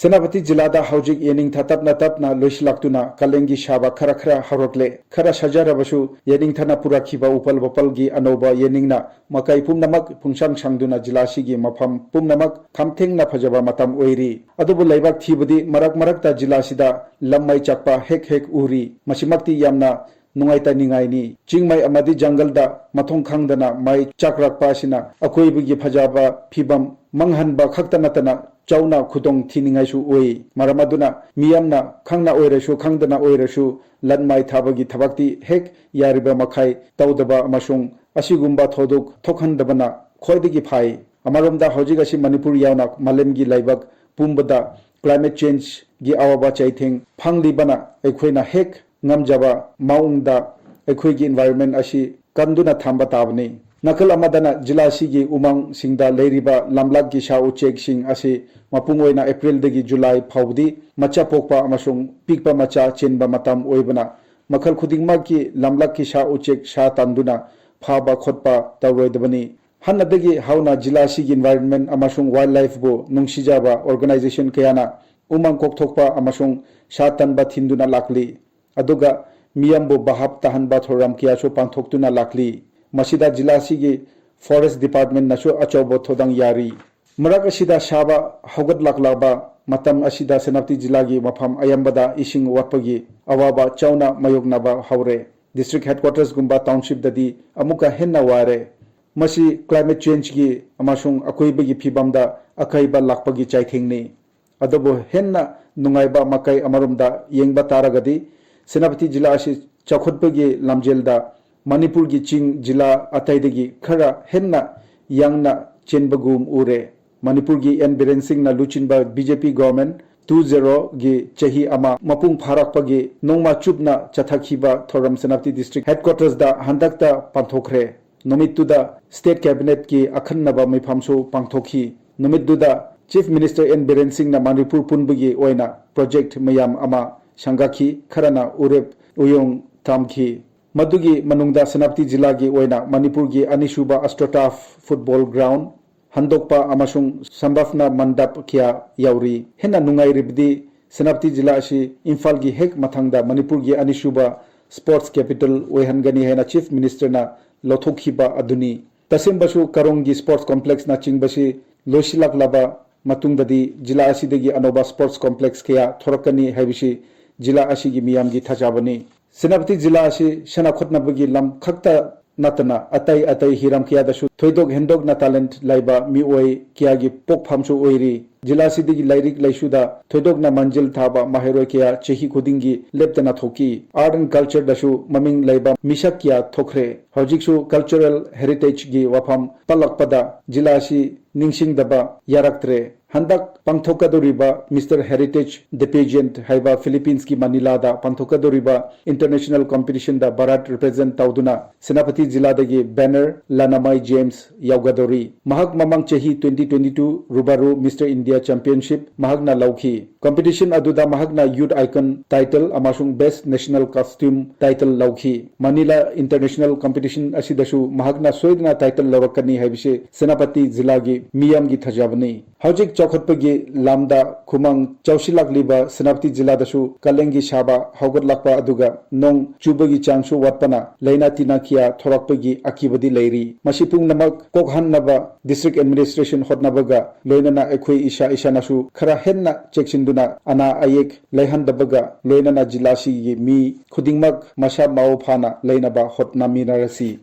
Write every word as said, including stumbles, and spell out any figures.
ꯁꯦꯅꯥꯄꯇꯤ ꯖꯤꯂꯥꯗ ꯍꯧꯖꯤꯛ ꯌꯦꯅꯤꯡꯊꯥ ꯇꯞꯅ ꯇꯞꯅ ꯂꯣꯏꯁꯤꯜꯂꯛꯇꯨꯅ ꯀꯥꯂꯦꯟꯒꯤ ꯁꯥꯕ ꯈꯔ ꯈꯔ ꯍꯧꯔꯛꯂꯦ꯫ ꯈꯔ ꯁꯥꯖꯔꯕꯁꯨ ꯌꯦꯅꯤꯡꯊꯥꯅ ꯄꯨꯔꯛꯈꯤꯕ ꯎꯄꯜ ꯋꯥꯄꯜꯒꯤ ꯑꯅꯧꯕ ꯌꯦꯅꯤꯡꯅ ꯃꯥꯏꯀꯩ ꯄꯨꯝꯅꯃꯛ ꯄꯨꯡꯁꯪ ꯁꯪꯗꯨꯅ ꯖꯤꯂꯥꯁꯤꯒꯤ ꯃꯐꯝ ꯄꯨꯝꯅꯃꯛ ꯈꯝꯊꯦꯡꯅ ꯐꯖꯕ ꯃꯇꯝ ꯑꯣꯏꯔꯤ꯫ ꯑꯗꯨꯕꯨ ꯂꯩꯕꯥꯛ ꯊꯤꯕꯗꯤ ꯃꯔꯛ ꯃꯔꯛꯇ ꯖꯤꯂꯥꯁꯤꯗ ꯂꯝꯃꯩ ꯆꯥꯛꯄ ꯍꯦꯛ ꯍꯦꯛ ꯎꯔꯤ꯫ ꯃꯁꯤꯃꯛꯇꯤ ꯌꯥꯝꯅ ꯅꯨꯡꯉꯥꯏꯇꯅꯤꯡꯉꯥꯏꯅꯤ꯫ ꯆꯤꯡꯃꯩ ꯑꯃꯗꯤ ꯖꯪꯒꯜꯗ ꯃꯊꯣꯡ ꯈꯪꯗꯅ ꯃꯩ ꯆꯥꯛꯂꯛꯄ ꯑꯁꯤꯅ ꯑꯀꯣꯏꯕꯒꯤ ꯐꯖꯕ ꯐꯤꯕꯝ ꯃꯥꯡꯍꯟꯕ ꯈꯛꯇ ꯅꯠꯇꯅ ꯆꯥꯎꯅ ꯈꯨꯗꯣꯡ ꯊꯤꯅꯤꯡꯉꯥꯏꯁꯨ ꯑꯣꯏ꯫ ꯃꯔꯝ ꯑꯗꯨꯅ ꯃꯤꯌꯥꯝꯅ ꯈꯪꯅ ꯑꯣꯏꯔꯁꯨ ꯈꯪꯗꯅ ꯑꯣꯏꯔꯁꯨ ꯂꯟꯃꯥꯏ ꯊꯥꯕꯒꯤ ꯊꯕꯛꯇꯤ ꯍꯦꯛ ꯌꯥꯔꯤꯕ ꯃꯈꯩ ꯇꯧꯗꯕ ꯑꯃꯁꯨꯡ ꯑꯁꯤꯒꯨꯝꯕ ꯊꯧꯗꯣꯛ ꯊꯣꯛꯍꯟꯗꯕꯅ ꯈ꯭ꯋꯥꯏꯗꯒꯤ ꯐꯩ꯫ ꯑꯃꯔꯣꯝꯗ ꯍꯧꯖꯤꯛ ꯑꯁꯤ ꯃꯅꯤꯄꯨꯔ ꯌꯥꯎꯅ ꯃꯥꯂꯦꯝꯒꯤ ꯂꯩꯕꯥꯛ ꯄꯨꯝꯕꯗ climate changeꯒꯤ ꯑꯋꯥꯕ ꯆꯩꯊꯦꯡ ꯐꯪꯂꯤꯕꯅ ꯑꯩꯈꯣꯏꯅ ꯍꯦꯛ ꯉꯝꯖꯕ ꯃꯑꯣꯡꯗ ꯑꯩꯈꯣꯏꯒꯤ environment ꯑꯁꯤ ꯀꯟꯗꯨꯅ ꯊꯝꯕ ꯇꯥꯕꯅꯤ꯫ ꯅꯥꯀꯜ ꯑꯃꯗꯅ ꯖꯤꯂꯥꯁꯤꯒꯤ ꯎꯃꯪꯁꯤꯡꯗ ꯂꯩꯔꯤꯕ ꯂꯝꯂꯛꯀꯤ ꯁꯥ ꯎꯆꯦꯛꯁꯤꯡ ꯑꯁꯤ ꯃꯄꯨꯡ ꯑꯣꯏꯅ ꯑꯦꯄ꯭ꯔꯤꯜꯗꯒꯤ ꯖꯨꯂꯥꯏ ꯐꯥꯎꯕꯗꯤ ꯃꯆꯥ ꯄꯣꯛꯄ ꯑꯃꯁꯨꯡ ꯄꯤꯛꯄ ꯃꯆꯥ ꯆꯦꯟꯕ ꯃꯇꯝ ꯑꯣꯏꯕꯅ ꯃꯈꯜ ꯈꯨꯗꯤꯡꯃꯛꯀꯤ ꯂꯝꯂꯛꯀꯤ ꯁꯥ ꯎꯆꯦꯛ ꯁꯥ ꯇꯥꯟꯗꯨꯅ ꯐꯥꯕ ꯈꯣꯠꯄ ꯇꯧꯔꯣꯏꯗꯕꯅꯤ꯫ ꯍꯥꯟꯅꯗꯒꯤ ꯍꯧꯅ ꯖꯤꯂꯥꯁꯤꯒꯤ environment ꯑꯃꯁꯨꯡ wildlifeꯕꯨ ꯅꯨꯡꯁꯤꯖꯕ organization ꯀꯌꯥꯅ ꯎꯃꯪ ꯀꯣꯛꯊꯣꯛꯄ ꯑꯃꯁꯨꯡ ꯁꯥ ꯇꯟꯕ ꯊꯤꯡꯗꯨꯅ ꯂꯥꯛꯂꯤ꯫ ꯑꯗꯨꯒ ꯃꯤꯌꯥꯝꯕꯨ ꯚꯥꯞ ꯇꯥꯍꯟꯕ ꯊꯧꯔꯝ ꯀꯌꯥꯁꯨ ꯄꯥꯡꯊꯣꯛꯇꯨꯅ ꯂꯥꯛꯂꯤ꯫ ꯃꯁꯤꯗ ꯖꯤꯂꯥꯁꯤꯒꯤ forest departmentꯅꯁꯨ ꯑꯆꯧꯕ ꯊꯧꯗꯥꯡ ꯌꯥꯔꯤ꯫ ꯃꯔꯛ ꯑꯁꯤꯗ ꯁꯥꯕ ꯍꯧꯒꯠꯂꯛꯂꯕ ꯃꯇꯝ ꯑꯁꯤꯗ ꯁꯦꯅꯥꯄꯇꯤ ꯖꯤꯂꯥꯒꯤ ꯃꯐꯝ ꯑꯌꯥꯝꯕꯗ ꯏꯁꯤꯡ ꯋꯥꯠꯄꯒꯤ ꯑꯋꯥꯕ ꯆꯥꯎꯅ ꯃꯥꯌꯣꯛꯅꯕ ꯍꯧꯔꯦ꯫ District headquartersꯒꯨꯝꯕ townshipꯇꯗꯤ ꯑꯃꯨꯛꯀ ꯍꯦꯟꯅ ꯋꯥꯔꯦ꯫ ꯃꯁꯤ climate changeꯒꯤ ꯑꯃꯁꯨꯡ ꯑꯀꯣꯏꯕꯒꯤ ꯐꯤꯕꯝꯗ ꯑꯀꯥꯏꯕ ꯂꯥꯛꯄꯒꯤ ꯆꯩꯊꯦꯡꯅꯤ꯫ ꯑꯗꯨꯕꯨ ꯍꯦꯟꯅ ꯅꯨꯡꯉꯥꯏꯕ ꯃꯥꯏꯀꯩ ꯑꯃꯔꯣꯝꯗ ꯌꯦꯡꯕ ꯇꯥꯔꯒꯗꯤ, ꯁꯦꯅꯥꯄꯇꯤ ꯖꯤꯂꯥ ꯑꯁꯤ ꯆꯥꯎꯈꯠꯄꯒꯤ ꯂꯝꯖꯦꯜꯗ ꯃꯅꯤꯄꯨꯔꯒꯤ ꯆꯤꯡ ꯖꯤꯂꯥ ꯑꯇꯩꯗꯒꯤ ꯈꯔ ꯍꯦꯟꯅ ꯌꯥꯡꯅ ꯆꯦꯟꯕꯒꯨꯝ ꯎꯔꯦ꯫ ꯃꯅꯤꯄꯨꯔꯒꯤ ꯑꯦꯟ ꯕꯤꯔꯦꯟ ꯁꯤꯡꯅ ꯂꯨꯆꯤꯡꯕ BJP government two zeroꯒꯤ ꯆꯍꯤ ꯑꯃ ꯃꯄꯨꯡ ꯐꯥꯔꯛꯄꯒꯤ ꯅꯣꯡꯃ ꯆꯨꯞꯅ ꯆꯠꯊꯈꯤꯕ ꯊꯧꯔꯝ ꯁꯦꯅꯥꯄꯇꯤ district headquartersꯗ ꯍꯟꯗꯛꯇ ꯄꯥꯡꯊꯣꯛꯈ꯭ꯔꯦ꯫ ꯅꯨꯃꯤꯠꯇꯨꯗ state cabinetꯀꯤ ꯑꯈꯟꯅꯕ ꯃꯤꯐꯝꯁꯨ ꯄꯥꯡꯊꯣꯛꯈꯤ꯫ ꯅꯨꯃꯤꯠꯇꯨꯗ Chief Minister ꯑꯦꯟ ꯕꯤꯔꯦꯟ ꯁꯤꯡꯅ ꯃꯅꯤꯄꯨꯔ ꯄꯨꯝꯕꯒꯤ ꯑꯣꯏꯅ project ꯃꯌꯥꯝ ꯑꯃ ꯁꯪꯒꯥꯈꯤ, ꯈꯔꯅ ꯎꯔꯦꯞ ꯎꯌꯣꯡ ꯊꯝꯈꯤ꯫ ꯃꯗꯨꯒꯤ ꯃꯅꯨꯡꯗ ꯁꯦꯅꯥꯄꯇꯤ ꯖꯤꯂꯥꯒꯤ ꯑꯣꯏꯅ ꯃꯅꯤꯄꯨꯔꯒꯤ ꯑꯅꯤꯁꯨꯕ AstroTurf football ground, ꯍꯟꯗꯣꯛꯄ ꯑꯃꯁꯨꯡ ꯁꯝꯕꯥꯐꯅꯥ ꯃꯟꯗꯞ ꯀꯌꯥ ꯌꯥꯎꯔꯤ꯫ ꯍꯦꯟꯅ ꯅꯨꯡꯉꯥꯏꯔꯤꯕꯗꯤ, ꯁꯦꯅꯥꯄꯇꯤ ꯖꯤꯂꯥ ꯑꯁꯤ ꯏꯝꯐꯥꯜꯒꯤ ꯍꯦꯛ ꯃꯊꯪꯗ ꯃꯅꯤꯄꯨꯔꯒꯤ ꯑꯅꯤꯁꯨꯕ sports capital ꯑꯣꯏꯍꯟꯒꯅꯤ ꯍꯥꯏꯅ Chief Minister ꯅ ꯂꯧꯊꯣꯛꯈꯤꯕ ꯑꯗꯨꯅꯤ꯫ ꯇꯁꯦꯡꯕꯁꯨ ꯀꯔꯣꯡꯒꯤ sports complex ꯅꯆꯤꯡꯕꯁꯤ ꯂꯣꯏꯁꯤꯜꯂꯛꯂꯕ ꯃꯇꯨꯡꯗꯗꯤ ꯖꯤꯂꯥ ꯑꯁꯤꯗꯒꯤ ꯑꯅꯧꯕ sports complex ꯀꯌꯥ ꯊꯣꯔꯛꯀꯅꯤ ꯍꯥꯏꯕꯁꯤ ꯖꯤꯂꯥ ꯑꯁꯤꯒꯤ ꯃꯤꯌꯥꯝꯒꯤ ꯊꯥꯖꯕꯅꯤ꯫ ꯁꯦꯅꯥꯄꯇꯤ ꯖꯤꯂꯥ ꯑꯁꯤ ꯁꯥꯟꯅ ꯈꯣꯠꯅꯕꯒꯤ ꯂꯝ ꯈꯛꯇ ꯅꯠꯇꯅ ꯑꯇꯩ ꯑꯇꯩ ꯍꯤꯔꯝ ꯀꯌꯥꯗꯁꯨ ꯊꯣꯏꯗꯣꯛ ꯍꯦꯟꯗꯣꯛꯅ talent ꯂꯩꯕ ꯃꯤꯑꯣꯏ ꯀꯌꯥꯒꯤ ꯄꯣꯛꯐꯝꯁꯨ ꯑꯣꯏꯔꯤ꯫ ꯖꯤꯂꯥ ꯑꯁꯤꯗꯒꯤ ꯂꯥꯏꯔꯤꯛ ꯂꯥꯏꯁꯨꯗ ꯊꯣꯏꯗꯣꯛꯅ ꯃꯥꯡꯖꯤꯜ ꯊꯥꯕ ꯃꯍꯩꯔꯣꯏ ꯀꯌꯥ ꯆꯍꯤ ꯈꯨꯗꯤꯡꯒꯤ ꯂꯦꯞꯇꯅ ꯊꯣꯛꯏ꯫ Art and culture ꯗꯁꯨ ꯃꯃꯤꯡ ꯂꯩꯕ ꯃꯤꯁꯛ ꯀꯌꯥ ꯊꯣꯛꯈ꯭ꯔꯦ꯫ ꯍꯧꯖꯤꯛꯁꯨ cultural heritage ꯒꯤ ꯋꯥꯐꯝ ꯄꯜꯂꯛꯄꯗ ꯖꯤꯂꯥ ꯑꯁꯤ ꯅꯤꯡꯁꯤꯡꯗꯕ ꯌꯥꯔꯛꯇ꯭ꯔꯦ꯫ ꯍꯟꯗꯛ ꯄꯥꯡꯊꯣꯛꯀꯗꯧꯔꯤꯕ Mister Heritage The Pageant ꯍꯥꯏꯕ Philippines ꯀꯤ ꯃꯅꯤꯂꯥꯗ ꯄꯥꯡꯊꯣꯛꯀꯗꯧꯔꯤꯕ international competition ꯗ ꯚꯥꯔꯠ represent ꯇꯧꯗꯨꯅ ꯁꯦꯅꯥꯄꯇꯤ ꯖꯤꯂꯥꯗꯒꯤ banner ꯂꯥꯅꯃꯥꯏ ꯖꯦꯝꯁ ꯌꯥꯎꯒꯗꯧꯔꯤ꯫ ꯃꯍꯥꯛ ꯃꯃꯥꯡ ꯆꯍꯤ twenty twenty two Rubaru Mister India Championship ꯃꯍꯥꯛꯅ ꯂꯧꯈꯤ꯫ Competition ꯑꯗꯨꯗ ꯃꯍꯥꯛꯅ Youth Icon title ꯑꯃꯁꯨꯡ Best National Costume title ꯂꯧꯈꯤ꯫ ꯃꯅꯤꯂꯥ international competition ꯑꯁꯤꯗꯁꯨ ꯃꯍꯥꯛꯅ ꯁꯣꯏꯗꯅ title ꯂꯧꯔꯛꯀꯅꯤ ꯍꯥꯏꯕꯁꯤ ꯁꯦꯅꯥꯄꯇꯤ ꯖꯤꯂꯥꯒꯤ ꯃꯤꯌꯥꯝꯒꯤ ꯊꯥꯖꯕꯅꯤ꯫ ꯍꯧꯖꯤꯛ ꯆꯥꯎꯈꯠꯄꯒꯤ ꯂꯝꯗ ꯈꯨꯃꯥꯡ ꯆꯥꯎꯁꯤꯜꯂꯛꯂꯤꯕ ꯁꯦꯅꯥꯄꯇꯤ ꯖꯤꯂꯥꯗꯁꯨ ꯀꯥꯂꯦꯟꯒꯤ ꯁꯥꯕ ꯍꯧꯒꯠꯂꯛꯄ ꯑꯗꯨꯒ ꯅꯣꯡ ꯆꯨꯕꯒꯤ ꯆꯥꯡꯁꯨ ꯋꯥꯠꯄꯅ ꯂꯥꯏꯅꯥ ꯇꯤꯟꯅꯥ ꯀꯌꯥ ꯊꯣꯔꯛꯄꯒꯤ ꯑꯀꯤꯕꯗꯤ ꯂꯩꯔꯤ꯫ ꯃꯁꯤ ꯄꯨꯝꯅꯃꯛ ꯀꯣꯛꯍꯟꯅꯕ district administration ꯍꯣꯠꯅꯕꯒ ꯂꯣꯏꯅꯅ ꯑꯩꯈꯣꯏ ꯏꯁꯥ ꯏꯁꯥꯅꯁꯨ ꯈꯔ ꯍꯦꯟꯅ ꯆꯦꯛꯁꯤꯟꯗꯨꯅ ꯑꯅꯥ ꯑꯌꯦꯛ ꯂꯩꯍꯟꯗꯕꯒ ꯂꯣꯏꯅꯅ ꯖꯤꯂꯥꯁꯤꯒꯤ ꯃꯤ ꯈꯨꯗꯤꯡꯃꯛ ꯃꯁꯥ ꯃꯎ ꯐꯅ ꯂꯩꯅꯕ ꯍꯣꯠꯅꯃꯤꯟꯅꯔꯁꯤ꯫